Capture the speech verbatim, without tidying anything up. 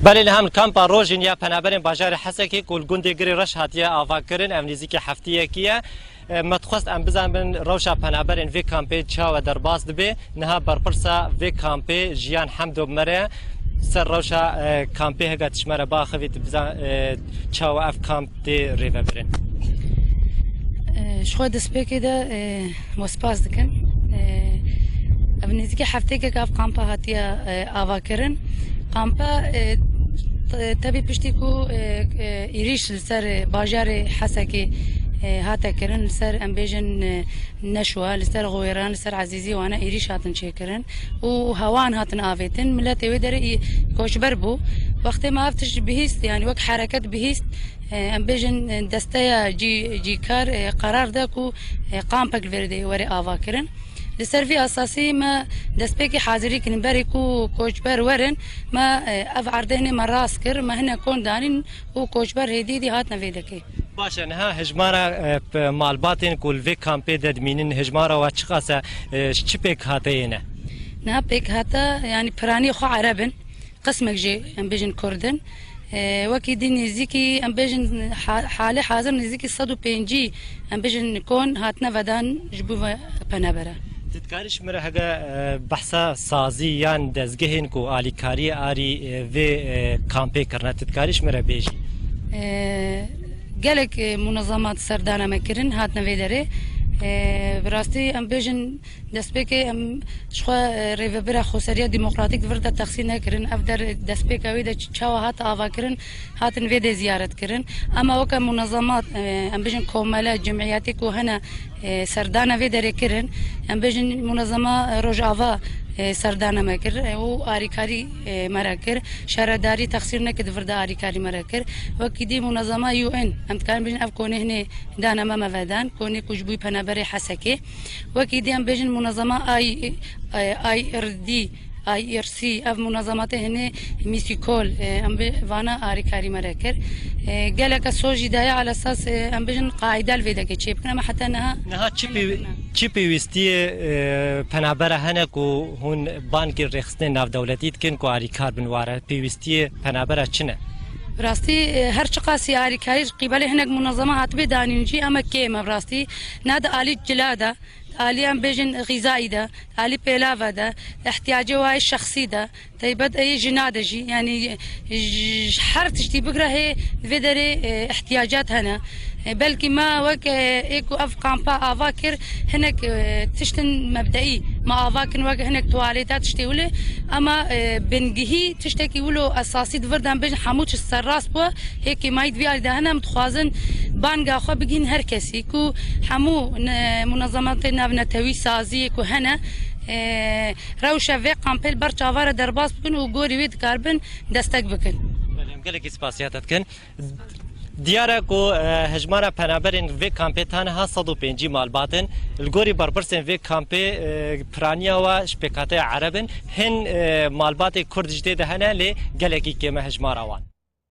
Belê, li hem kampa Rojîn ya penaberên bajarê Hesekê ku li gundê Girê Reş hatiye avakirin, ev nêzîkî heftiyekî ye. E, me dixwest em bizanbin rewşa penaberên vê kampê çawa derbas dibe. Niha berpirsa vê kampê Jiyan Hemdo bi me re ye. Ser rewşa, e, kampê hega tu ji me re biaxivî, tu bizan, e, çawa ev kamp tê rêvebirin? E, ji xwe destpêkê de, e, we spas dikin. E, ev nêzîkî hefteyek ev kampa hatiye, e, avakirin. Kampa, e, t-, tevî piştî ku, e, e, êrîş li ser, e, bajarê Hesekê, e, hate kirin, li ser, em bêjin, e, Neşwa, li ser Xwêran, li ser Ezîzî wana êrîş hatin çêkirin û hewan hatin avêtin. Miletê wê derê î koçber bû. Wextê me ev tişt bihîst, yanî wek hereket bihîst, e, em bêjin, e, desteya cî-, cîkar, e, qerar da ku, e, kampek li vê derê were avakirin. Li ser vî esasî me destpêkê hazirî kirin. Berî ku koçber werin, me, e, ev erdê hinê me rast kir, me hinek kon danîn û koçber hêdî hêdî hatine vê dekê. Baş e, niha hejmara, e, p-, malbatên ku li vê kampê de dimînin, hejmara wa çiqas e, e, ji çi pêkhate yê ne? Niha pêkhate, yanî piranî xwe Ereb in, qismek jê em bêjin Kurd in. E, wekî dî nêzîkî, em bêjin ha-, halê hazir nêzîkî sed û pêncî, em bêjin kon hatine vedan ji bo ve penebere. Tu dikarî ji min re hege, e, behsa sazî yan dezgehên ku alîkariyê arî, e, vê, e, kampê kirine, tu dikarî ji min re bêjî? E, gelek, e, munezemat serdana me kirin, hatine vê derê. E, bi rastî em bêjin destpêkê em ji xwe, e, rêvebira Xweseriya Demokratîk di vir de texsîr nekirin. Ev der destpêka wê de ç-, çawa hat avakirin, hatin vê dê ziyaret kirin. Ema weke munezemat, e, em bêjin komele, cemiyetê ku hene, e, serdana vê derê kirin. Em bêjin munezema, e, Rojava, e, serdana me kir, e, û arîkarî, e, me re kir. Şaredarî texsîr neke di vir de arîkarî me re kir. Wekî dî munezema U N, em dikarin bêjin ev konê hinê dana me me vedan, konê ku ji bo penaberê Hesekê. Wekî dî em bêjin munezema I, e, I R D, I R C, ev munezematê hinê mîsîkol, e, em bê vana arîkarî me re kir. E, geleke soz jî daye ala esas, e, em bêjin qaîde li vê dekê çê bikin, ama heta niha Niha çi pêw-, çi pêwîstiyê, e, penabera hene ku hûn bangê rêxistinê navdewletî dikin ku arîkar bin ware? Pêwîstiyê penabera çi ne? Bi rastî, e, her çiqasî arîkarî ji qîbelê hinek munezema hatibê danîn jî, em e kêm e bi rastî. Ne di alî cila de, alî em bêjin xîzayî de, alî pêlava de, ihtiyacê wayê şexsî de, taybet ê jina de jî, yanî ji her tiştî bigre hê vê derê, e, ihtiyacat hene. E, belkî me wek, e, ê ku ev kampa ava kir, hinek, e, tiştin mebdeî me ava kirin, wek hinek tuwalêta tiştê wile, ama, e, bingihî tiştekî wilo esasî di vir de em bêjin hemû çi serrast bû. Hêkê me yî di vî alî de hene, em dixwazin banga xwe bigihîn her kesî ku hemû ne-, munezematê navnetewî saziyê ku hene, e, rewşa vê kampê li ber çava re derbas bikin û gorî wê dikaribin destek bikin. Belê, em gelekî spasiya te dikin. Diyar e ku, e, hejmara penaberên vê kampê taniha sed û pêncî malbat in. Li gorî berpirsên vê kampê, e, piraniya wa ji pêkhateya Ereb in. Hin, e, malbatê Kurd ji tê de hene, lê gelekî kêm e hejmara wan.